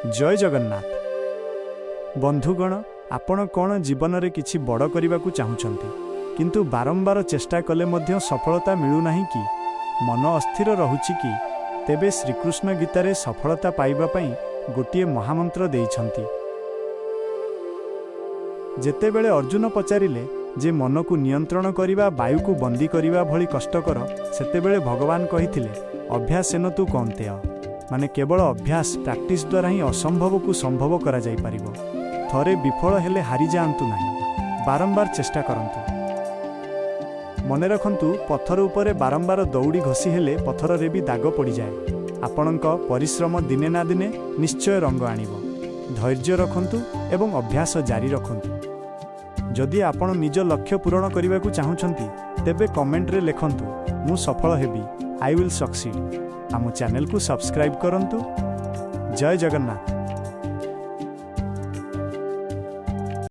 ଜୟ ଜଗନ୍ନାଥ। ବନ୍ଧୁଗଣ, ଆପଣ କ'ଣ ଜୀବନରେ କିଛି ବଡ଼ କରିବାକୁ ଚାହୁଁଛନ୍ତି, କିନ୍ତୁ ବାରମ୍ବାର ଚେଷ୍ଟା କଲେ ମଧ୍ୟ ସଫଳତା ମିଳୁନାହିଁ କି? ମନ ଅସ୍ଥିର ରହୁଛି କି? ତେବେ ଶ୍ରୀକୃଷ୍ଣ ଗୀତାରେ ସଫଳତା ପାଇବା ପାଇଁ ଗୋଟିଏ ମହାମନ୍ତ୍ର ଦେଇଛନ୍ତି। ଯେତେବେଳେ ଅର୍ଜୁନ ପଚାରିଲେ ଯେ ମନକୁ ନିୟନ୍ତ୍ରଣ କରିବା ବାୟୁକୁ ବନ୍ଦୀ କରିବା ଭଳି କଷ୍ଟକର, ସେତେବେଳେ ଭଗବାନ କହିଥିଲେ, "ଅଭ୍ୟାସେନ ତୁ କୌନ୍ତେୟ।" ମାନେ କେବଳ ଅଭ୍ୟାସ, ପ୍ରାକ୍ଟିସ୍ ଦ୍ୱାରା ହିଁ ଅସମ୍ଭବକୁ ସମ୍ଭବ କରାଯାଇପାରିବ। ଥରେ ବିଫଳ ହେଲେ ହାରିଯାଆନ୍ତୁ ନାହିଁ। ବାରମ୍ବାର ଚେଷ୍ଟା କରନ୍ତୁ। ମନେ ରଖନ୍ତୁ, ପଥର ଉପରେ ବାରମ୍ବାର ଦଉଡ଼ି ଘଷି ହେଲେ ପଥରରେ ବି ଦାଗ ପଡ଼ିଯାଏ। ଆପଣଙ୍କ ପରିଶ୍ରମ ଦିନେ ନା ଦିନେ ନିଶ୍ଚୟ ରଙ୍ଗ ଆଣିବ। ଧୈର୍ଯ୍ୟ ରଖନ୍ତୁ ଏବଂ ଅଭ୍ୟାସ ଜାରି ରଖନ୍ତୁ। ଯଦି ଆପଣ ନିଜ ଲକ୍ଷ୍ୟ ପୂରଣ କରିବାକୁ ଚାହୁଁଛନ୍ତି, ତେବେ କମେଣ୍ଟରେ ଲେଖନ୍ତୁ, "ମୁଁ ସଫଳ ହେବି। I will succeed." ଆମ ଚ୍ୟାନେଲକୁ ସବସ୍କ୍ରାଇବ୍ କରନ୍ତୁ। ଜୟ ଜଗନ୍ନାଥ।